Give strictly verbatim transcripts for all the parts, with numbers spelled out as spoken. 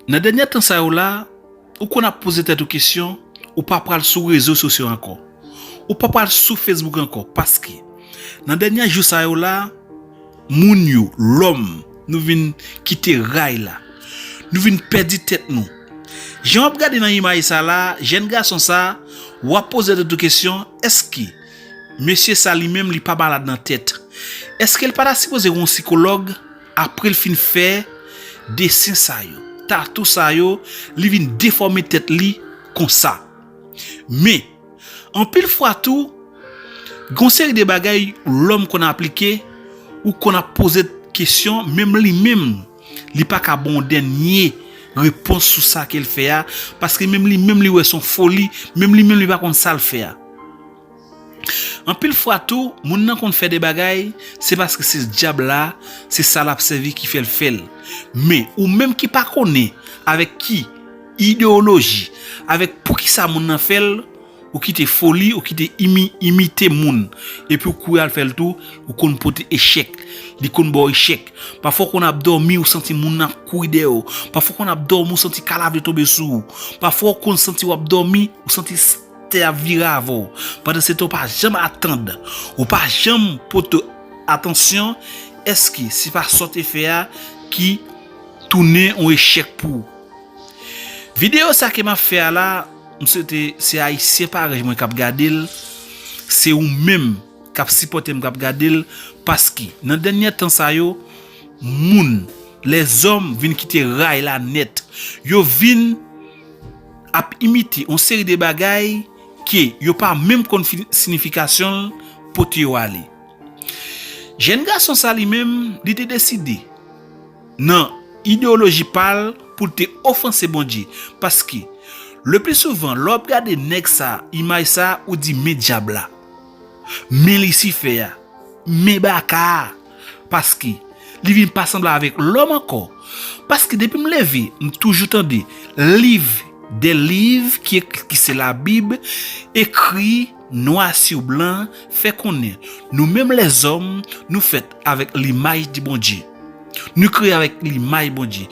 Nan dènye tan sa yo la, ou konn ap poze tèt ou kesyon, ou pa pral sou rezo sosyo ankò. Ou pa pral sou Facebook ankò, paske nan dènye jou sa yo la, moun yo, lòm, nou vin kite ray la. Nou vin pèdi tèt nou. Jan w ap gade nan imaj sa la, jèn gason sa, w ap poze tèt ou kesyon, èske mesye sa li menm li pa malad nan tèt? Èske l pa ta sipoze wè yon sikològ apre l fin fè desen sa yo, tatou sa yo, li vin defòme tèt li konsa? Men, anpil fwa tou, gon seri de bagay lòm konn aplike, ou konn ap poze kesyon, menm li menm, li pa ka ba w dènye repons sou sa ke l fè a, paske menm li menm li wè se yon foli, menm li menm li pa konn sa l fè a. Anpil fwa tou, moun nan konn fè de bagay, se paske se dyab la, se sa l ap sèvi ki fè l fè l. Men, ou menm ki pa konnen avèk ki ideyoloji, avèk poukisa moun nan fè l, ou kite foli, ou kite imi, imite moun, epi ou kouri al fè l tou, ou konn pote echèk, li konn ba w echèk. Pafwa ou konn ap dòmi, ou santi moun nan ap kouri dèyè w. Pafwa ou konn ap dòmi, ou santi kalav li tonbe sou ou. Pafwa ou konn santi w ap dòmi, ou santi tè ap vire avè w. Pandan se tan ou pa janm atann, ou pa janm pote atansyon, èske se pa sa w te fè a ki tounen yon echèk pou ou? Videyo sa ke m ap fè a la, m swete se Ayisyen parèy mwen k ap gade l, se ou menm k ap sipòte m k ap gade l, paske nan dènye tan sa yo, moun, lèzòm vin kite ray la nèt. Yo vin ap imite yon seri de bagay ke yo pa menm konn fi-, sinifikasyon l pote yo ale. Jèn gason sa li menm, li te deside nan ideyoloji pa l pou l te ofanse Bondye. Paske, le pli souvan, lè w ap gade nèg sa, imaj sa, ou di men dyab la, men Lisifè a, men baka a. Paske, li vin pa sanble avèk lòm ankò. Paske depi m leve, m toujou tande liv dè liv ki, ki se Labib, ekri nwa si blan, fè konnen nou menm lèzòm, nou fèt avèk limaj de Bondye. Nou kreye avèk limaj Bondye.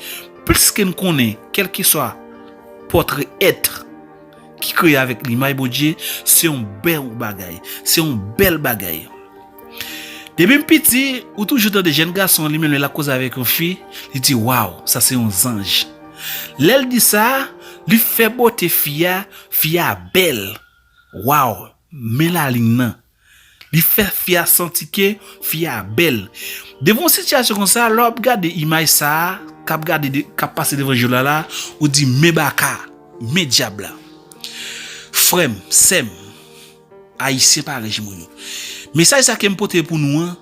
Pliske n konnen kèlkeswa pòtre èt ki kreye avèk limaj Bondye, se yon bèl bagay, se yon bèl bagay. Depi m piti, ou toujou tande jèn gason li menm lè l ap koze avèk yon fi, li di, "Waw, sa se yon zanj." Lè l di sa, li fè bote fi a, fi a bèl. Waw, men lalin nan. Li fè fi a santi ke fi a bèl. Devan yon sitiyasyon konsa, lè w ap gade imaj sa a, k ap gade de, k ap pase devan je w la la, ou di, "Men baka, men dyab la." Frè m, sè m, Ayisyen parèy mwen yo. Mesaj sa ke m pote pou nou an,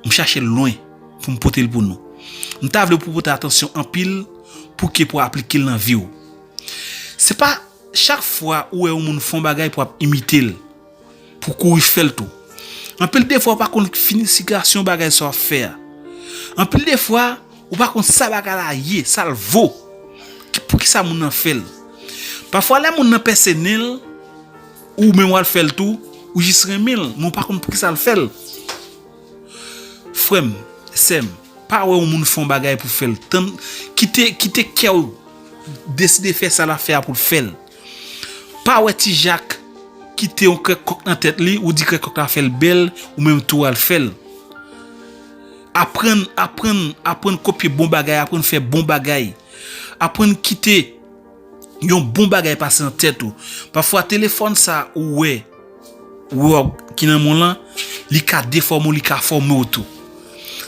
m chache l lwen pou m pote l pou nou. M ta vle pou w pote atansyon anpil pou ke pou aplike l nan vi w. Se pa chak fwa ou wè yon moun fè yon bagay pou w ap imite l, pou w kouri fè l tou. Anpil defwa ou pa konn finifikasyon bagay sa w ap fè a. Anpil defwa ou pa konn sa bagay la ye, sa l vo, ki, poukisa moun nan fè l. Pafwa lè moun nan pèse nen l, ou menm w al fè l tou, ou jis renmen l, men w pa konn poukisa l fè l. Frè m, sè m, pa wè yon moun fè yon bagay pou fè l. Tann, kite, kite kè w deside fè sa l ap fè a pou l fè l. Pa wè Ti Jak kite yon krèk kòk nan tèt li, ou di krèk kòk la fè l bèl, ou menm tou w al fè l. Aprann, aprann, aprann kopye bon bagay, aprann fè bon bagay. Aprann kite yon bon bagay pase nan tèt ou. Pafwa telefòn sa ou wè, ou wè ki nan men w lan, li ka defòme w, li ka fòme w tou.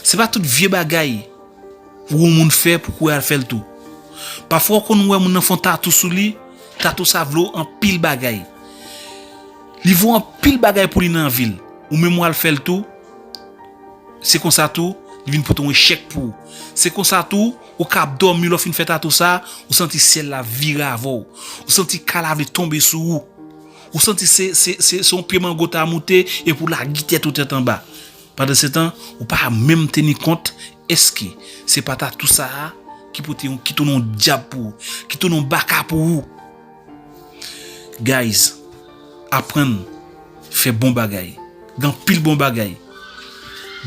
Se pa tout vye bagay ou wè yon moun fè pou kouri al fè l tou. Pafwa ou konn wè moun nan fè yon tatou sou li, tatou sa vle w anpil bagay. Li vo anpil bagay pou li nan vi l. Ou menm w al fè l tou, se konsa tou, li vin pote yon echèk pou ou. Se konsa tou, ou ka ap dòmi, lè w fin fè tatou sa, ou santi syèl la vire avè w. Ou santi kalav li tonbe sou ou. Ou santi se, se, se, se yon pye mango ta moute epi w lage tèt ou tèt anba. Pandan se tan, ou pa menm teni kont, èske se pa tatou sa a ki pote yon, ki tounen yon dyab pou ou, ki tounen yon baka pou ou? Guys, aprann fè bon bagay. Gen anpil bon bagay.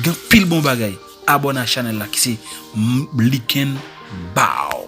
Gen anpil bon bagay. Abòne a chanèl la ki se M-, Liken Bow.